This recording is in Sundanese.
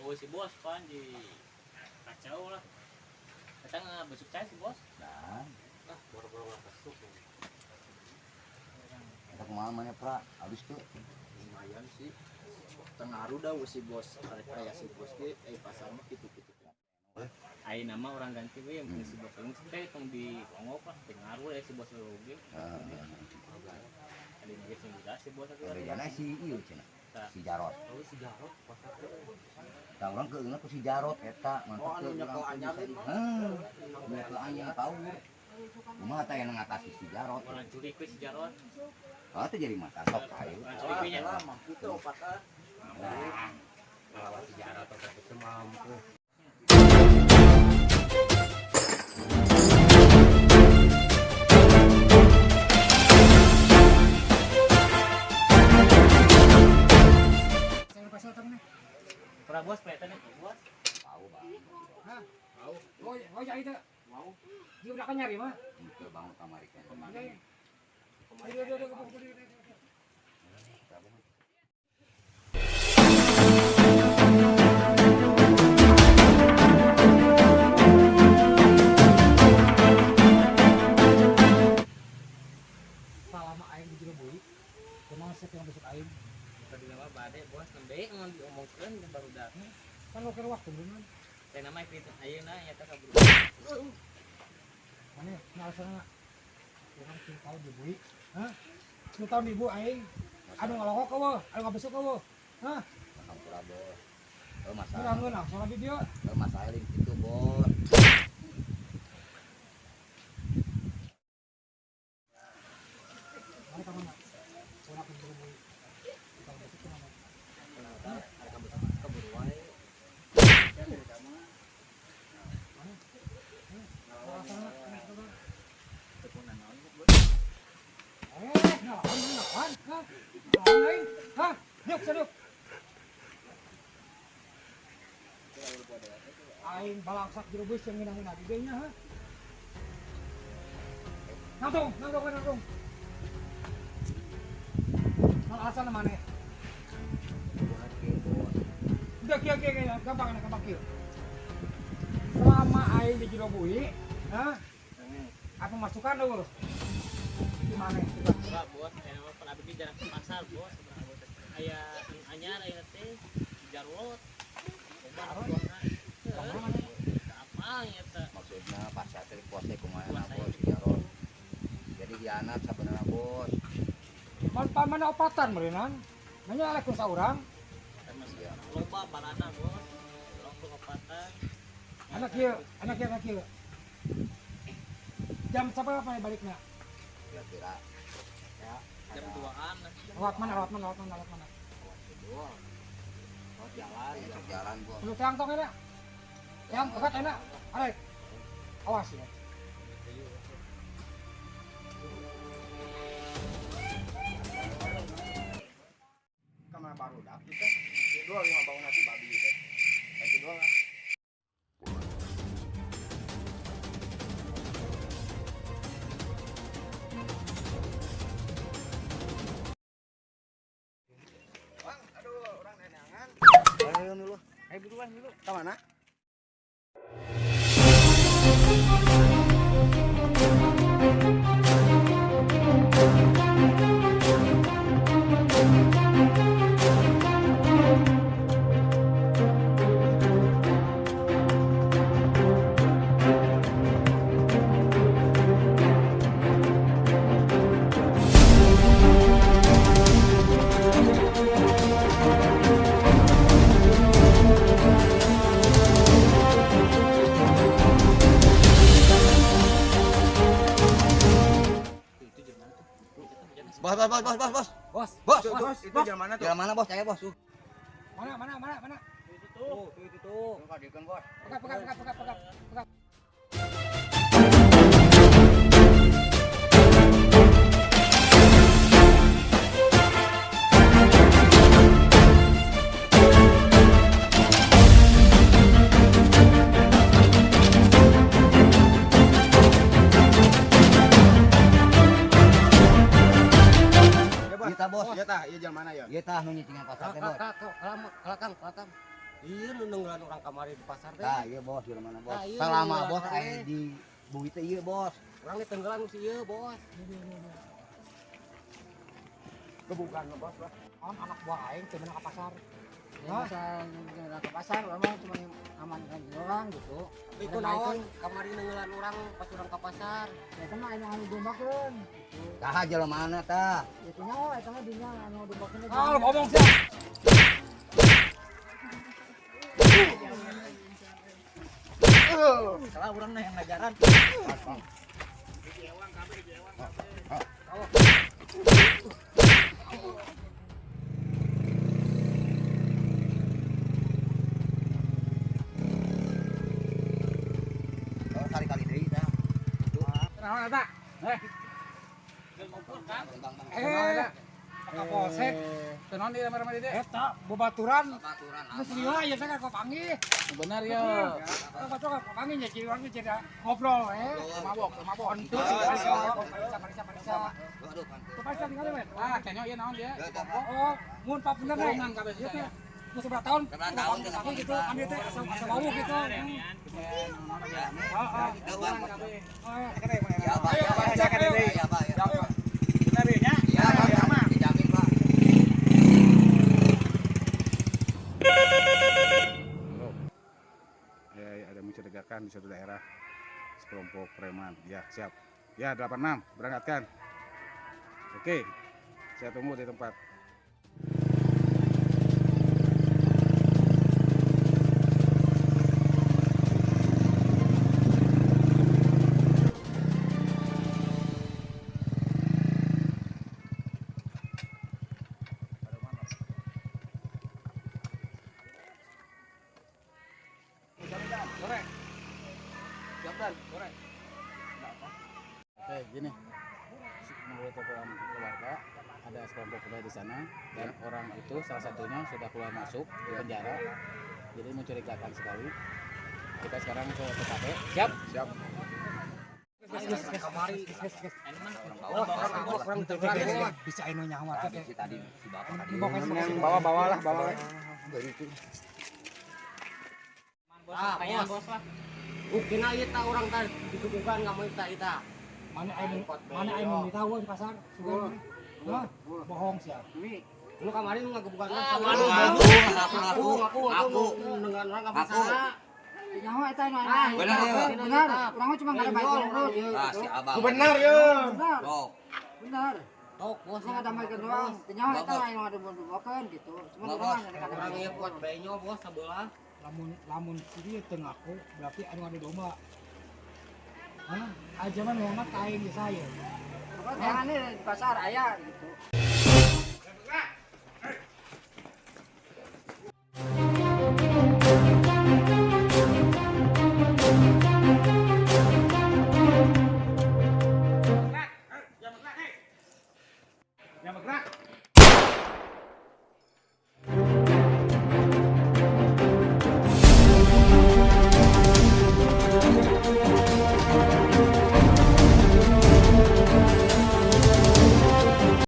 Oh si bos pan di kacau lah. Kata nggak besuk cai si bos. Nah, Ah, boro-boro besuk. eta kumaha maneh pra? Habis tuh. Lumayan sih. Tengaruh dah si bos, arek aya si bos ge pasar mah kitu-kitu. Ayeuna mah orang ganti we mungkin si bos leungit teh tong di ongok lah pengaruh ya si bos oge. Heeh. Adi ge sing jelas si bos atuh. Bedana si ieu cenah. Si Jarot. Oh si Jarot pasar teh. Tah urang keungeut ku si Jarot eta mantap. Oh, anu nyekel anyar mah. Heuh. Nyekel anyar tahu. Kumaha teh yang ngatasi si Jarot. Orang curik we si Jarot. Ah teh jadi mata sok kayu. Orang curik we nya. Lah, mampu teh opat ah. Nah, Lawan si Jarot atau itu mampu. Pernah bos kelihatan ya bos. tahu bang. Hah? Oh, oh ya itu. Mau. Dia udah kan nyari mah. Itu bangun kamari kan. Iya. Ayo, ayo, ayo, ayo, ayo, ayo. Selama aing di jero bui, kumaha sih yang besok aing? Tadi nama bade bos nembe mun diomongkeun ke barudak. Kan lo kira waktu bener. Teh nama itu ayeuna nya teh kabur. Mana? Nah, alasanna. Urang 3 tahun di bui. Hah? 3 tahun di bui aing. Anu ngalongok eueuh, anu ngabesuk eueuh. Hah? Hampura bos. Oh masalah. Urang ngeunah salah di dieu. Oh masalah lain kitu bos. Mana ka mana? Urang ke jero bui. Kalau besok kumaha? Hah? Arek kabur kabur wae. Mana? Alasanna kenapa? Teu kunaon bos. Ngelawan, ngelawan, hah? Ngelawan aing, hah? Yuk, saduk. Aing balangsak jero bus yang ngeunah-ngeunah di dieu nya, hah? Nangtung, nangtung, nangtung. Nang alasan maneh? Udah kieu kieu kieu, gampang enak gampang kieu. Selama aing di jero bui, hah? Apa masukan eueuh? Di mana? Enggak bos, teh nama pan abdi jarang ke pasar bos, sebenarnya bos. Aya anu anyar aya teh Jarot. Jarot? Jarot. Apa nya teh? Maksudna pasar teh kuasa kumaha bos si Jarot. Jadi hianat sabenerna bos. Pan pan mana opatan meureunnan? Nanya eleh ku saurang. Iya. Loba balana bos. Loba opatan. Anak kieu, anak kieu, anak kieu. Jam saberapa maneh balikna? Kira-kira Ya, Jam 2-an. Lewat mana, lewat mana, lewat mana, lewat mana? Dua. Oh, jalan, ya sok jalan bos. Lu teang tong enak. Teang pekat enak. Arek. Awas ya. Kamar barudak kita. Dua lima bau nasi babi gitu. Itu dua lah. Bang, aduh, orang neneangan. Ayo dulu. Ayo buruan dulu. Ke mana? Itu jam mana tuh? Bos bos bos bos bos bos. Bos, Bos, Bos, itu jalan mana tuh? Jalan mana bos? Saya bos. Mana, mana, mana, mana? Itu tuh. Tuh, itu tuh. Kadieukeun bos. Pekat, pekat, pekat, pekat, pekat, pekat. Ya, bos. Iya tah bos. Iya tah, iya jalan mana ya? Iya tah nu nyicingan pasar teh bos. Kelakang, kelakang. Iya nu nenggelan urang kamari di pasar teh. Tah ieu bos jelema bos. Selama bos aya di bui teh ieu bos. Urang ditenggelan ku si ieu bos. Gebukan bos lah. Anak buah aing teu meunang ka pasar. Ya, misal ke pasar, orang mah cuma amankan doang gitu. Itu naon kamari nenggelan urang pas urang ka pasar. Ya eta mah anu dombakeun. Tah jelema tah. Itu nyawa eta mah dinya anu dombakeun. Ah, lu ngomong sih. Salah urang nah yang ngajaran. Kali-kali deui tah. Naon eta? Eh. Eh. Kapolsek. Teu naon ieu rame-rame di dieu? Eta bobaturan. Bobaturan. Geus lila ieu teh ka panggih. Benar ya. Bobaturan ka panggih nya jadi urang teh jadi ngobrol we. Mabok, mabok. Henteu. Pariksa pariksa pariksa. Aduh, Tuh pariksa tinggal we. Ah, kenyo ieu naon dia? Oh, mun pa bener we. Ieu teh geus seberapa tahun? Seberapa tahun panggih gitu, ambil teh asa asa bau gitu. Heeh. Ya, Pak. Ya, Pak. Ya, Pak. Ya, Pak. Benar ya nya? Ya, Pak. Dijamin, Pak. Ya, ada mencurigakan di suatu daerah sekelompok preman. Ya, siap. Ya, 86 berangkatkan. Oke. Saya tunggu di tempat. Oke, gini. Menurut laporan keluarga, ada sekelompok preman di sana dan orang itu salah satunya sudah keluar masuk di penjara. Jadi mencurigakan sekali. Kita sekarang ke TKP. Siap? Siap. Bisa anu nyawa teh. Si tadi si bapak tadi. Bawa-bawa lah, bawa. Ah, bos lah. Buktina ieu tah urang tah dituduhkan ka mun tah eta. Mana aing mana aing tahu di pasar. Sugan. Hah? Bohong sia. Nu kamari nu ngagebukan Ah, Aku, aku aku, aku aku. nenggelan urang ka Aku. pasar. Nyawa eta anu Ah, Benar ya. Benar. Urang mah cuma ngadamaikeun terus. Ah, si abang. Benar ya. Benar. Sok. Benar. Tok bos. Cuma ngadamaikeun doang. Teu nyawa eta anu ngadombakeun gitu. Cuma urang mah Urang ieu kuat benyo bos sabelah. Lamun lamun si dieu teu ngaku berarti anu adu domba. Hah? Aja mah Muhammad ka aing di saya. Pokoknya di pasar aya gitu.